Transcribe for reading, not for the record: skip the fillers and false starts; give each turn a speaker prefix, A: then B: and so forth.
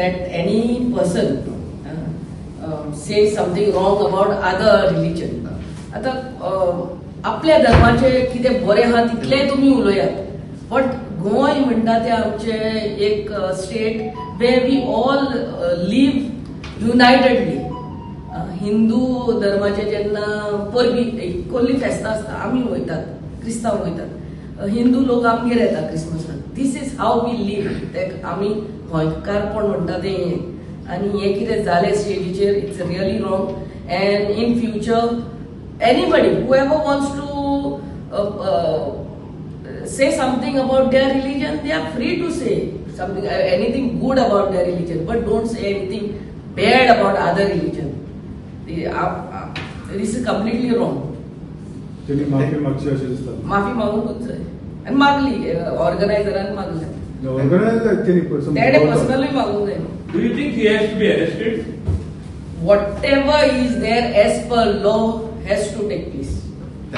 A: that any person say something wrong about other religion. आतां आपल्या धर्माचें कितें बरें आहा तितलेंय तुमी उलयात, बट गोंय म्हणटा तें आमचें एक state where we all live unitedly. Hindu धर्माचे जेन्ना परबी, कोल्ली फेस्तां आसता, आमी वयतात, क्रिस्तांव वयतात, हिंदू लोक आमगेर येता क्रिसमसाक. This is how we live. ते आमी गोंयकारपण म्हणटा तें हें. आनी हें कितें जालें स्टेजीचेर, it's really wrong, and in future anybody, whoever wants to say something about their religion, they are free to say something, anything good about their religion, but don't say anything bad about other religion. This is completely wrong.
B: त्यांनी माफी मागची अशें दिसता.
A: माफी मागूंकच जाय आनी मागली, ऑर्गनायझरान मागले.
B: Organiser त्यांनी
A: तेणे पर्सनली मागूंक जाय.
C: Do you think he has to be arrested?
A: Whatever is there as per law has to take place.